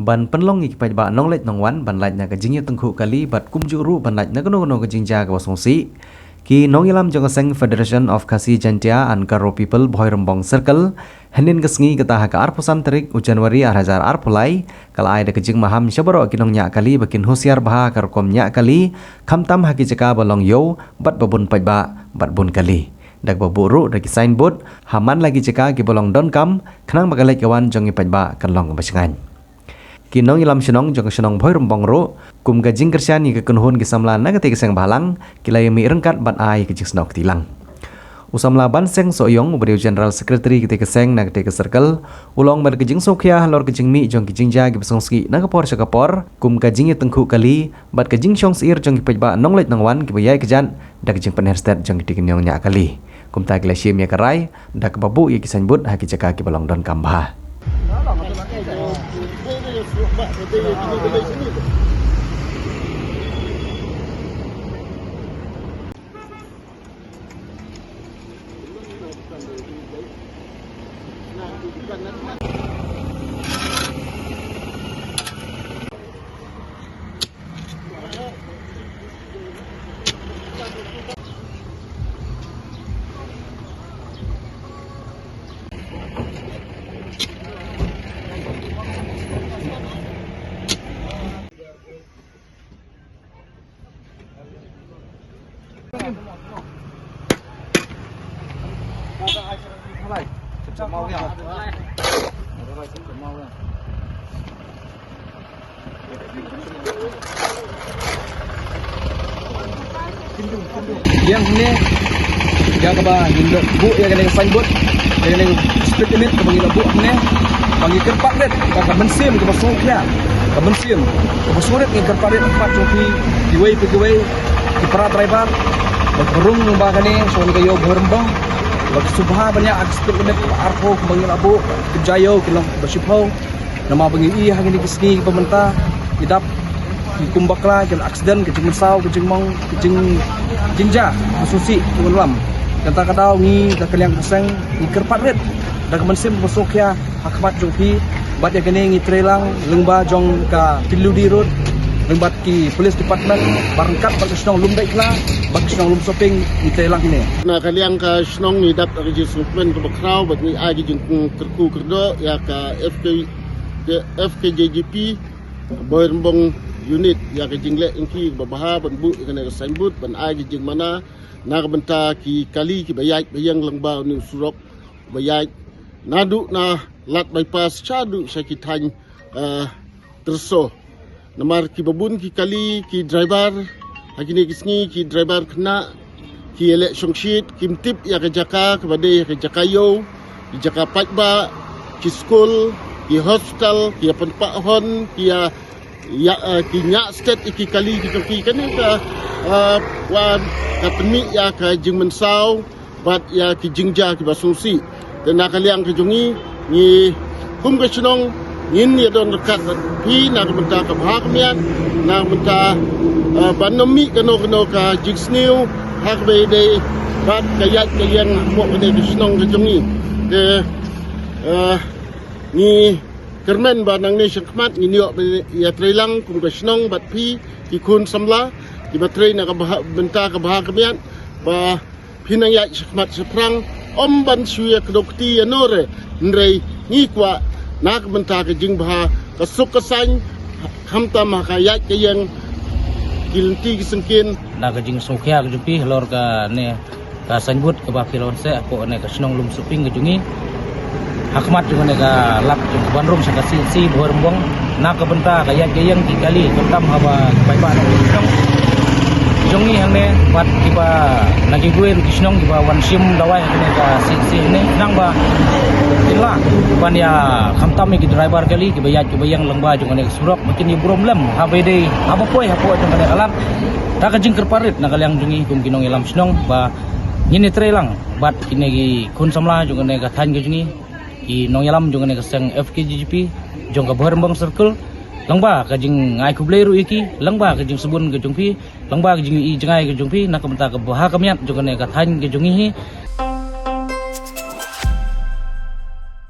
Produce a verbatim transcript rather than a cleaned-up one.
ban pynlong ïa ki paidbah nongleit nongwan ban lait na ka jingïatyngkhuh kali bad kumjuh ruh ban lait na kano kano ka jingjia kaba sngewsih. Ki nongïalam jong ka seng Federation of Khasi Jaintia and Garo People Bhoirymbong Circle, hynnin ka sngi kata ha ka arphew san tarik u January ar hajar arphew lai, ka la ai da ka jingmaham sha baroh ki nongñiah kali ba kin husiar bha ha ka rukom ñiah kali, khamtam ha ki jaka ba long ïew bad ba bun paidbah bad bun kali, da kaba buh ruh da ki signboard ha man la ki jaka kiba long donkam, khnang ba ka leit ka wan jong ki paidbah kan long kaba shngaiñ. Ki nongïalam shnong jong ka shnong Bhoirymbong ruh, kum ka jingkyrshan ïa ka kynhun ki samla na katei ka seng bhalang, ki la ïamih ryngkat bad ai ka jingsnoh kti lang. U samla Banseng Sohiong, uba dei u General Secretary katei ka seng na katei ka circle, u la ong ba da ka jingsngewkhia halor ka jingmih jong ki jingjia kiba sngewsih na ka por sha ka por, kum ka jingïatyngkhuh kali bad ka jingshong syier jong ki paidbah nongleit nongwan kiba ïaid kjat da ka jingpynher stet jong kitei ki nongñiah kali. Kumta ki la shim ïa ka rai da kaba buh ïa ki signboard ha ki jaka kiba long donkam bha. Ïa hangne, ïa kaba ngin buh ïa kane ka signboard, ïa kane ka speed limit kaba ngin buh hangne, ba ngi kyrpad rit ïa ka mynsiem kaba sngewkhia, ka mynsiem kaba sngewrit, ngi kyrpad rit ha khmat jong phi kiwei pa kiwei, ki para driver, ba ki rung lyngba kane sha kane ka ïew Bhoirymbong, ba ki sngewbha ban ïa ka speed limit kaba arphew kaba ngi la buh, ki ja ïew ki long ba shiphew. Namar ba ngi ïohi ha kine ki sngi kiba mynta, ki dap ki kum bakla, ki accident, ki jingmynsaw, ki jingmong, ki jing, jingjia ba sngewsih ki wan lam. Kata ka daw ngi da ka liang ka seng ngi kyrpad rit da ka mynsiem ba sngewkhia ha khmat jong phi, bad ïa kane ngi trei lang lyngba jong ka P W D Road, lyngba ki police department, bad ryngkat bad ka shnong Lumdaikhla bad ka shnong Lumsohping ngi trei lang hangne. Na ka liang ka shnong ngi dap da ka jingsngewkmen kaba khraw bad ngi ai ka jingkyrkhu kyrdoh ïa ka F K, F K J G P, Bhoirymbong Unit, ïa ka jingleh jong ki kaba bha ban buh ïa kane ka signboard ban ai ka jingmana na ka bynta ki kali kiba ïaid ba ïeng lyngba une u surok ba ïaid naduh na Lad Bypass shaduh sha ki thaiñ, eh, Tyrso. Namar kiba bun ki kali, ki driver ha kine ki sngi, ki driver khynnah ki ïaleh shongshit, kim tip ïa ka jaka kaba dei ka jaka ïew, ki jaka paidbah, ki skul, ki hospital, ki ïa pynpah hon, ki ïa, ïa, eh, ki ñiah stet ïa ki kali ki jong ki. Kane ka, eh, wan ka pynmih ïa ka jingmynsaw bad ïa ki jingjia kiba sngewsih. Te na ka liang ka jong ngi, ngi kum ka shnong ngin ïa don ryngkat bad phi na ka bynta ka bha ka miat, na ka bynta, eh, ban ym mih kano kano ka jingsniew ha kaba ïadei bad ka ïaid ka ïeng ha kane ka shnong ka jong ngi. Te, eh, ngi kyrmen ba nangne sha khmat ngin ïoh ban ïa trei lang kum ka shnong bad phi ki khun samla kiba trei na ka bha, bynta ka bha ka miat, ba phin nang ïaid shakhmat shaphrang ym ban shu ïa kdew kti ïano re, hynrei ngi kwah na ka bynta ka jingbha, ka suk ka saiñ, khamtam ha ka ïaid ka ïeng, ki lynti ki syngkien. Na ka jingsngewkhia ka jong phi halor kane ka signboard kaba phi la wan seh hapoh kane ka shnong Lumsohping ka jong ngi, ha khmat jong kane ka lad jong ka ban rung sha ka C H C Bhoirymbong, na ka bynta ka ïaid ka ïeng ki kali, khamtam haba ki paidbah na ka shnong jong ngi hangne bad kiba na kiwei ki shnong kiba wan shim dawai ha kane ka C H C hangne, khnang ba kin lah ban ïa khamtam ïa ki driver kali kiba ïaid kiba ïeng lyngba jong kane ka surok, ba kin ïa burom lem haba ïadei, haba poi hapoh jong kane ka lad. Da ka jingkyrpad rit na ka liang jong ngi kum ki nongïalam shnong ba ngin ïa trei lang bad kine ki khun samla jong kane ka thaiñ ka jong ngi, ki nongïalam jong kane ka seng F K J G P jong ka Bhoirymbong Circle, lyngba ka jingai khublei ruh ïa ki, lyngba ka jingsbun ka jong phi, lyngba ka jingïohi jngai ka jong phi na ka bynta ka bha ka miat jong kane ka thaiñ ka jong ngi hi.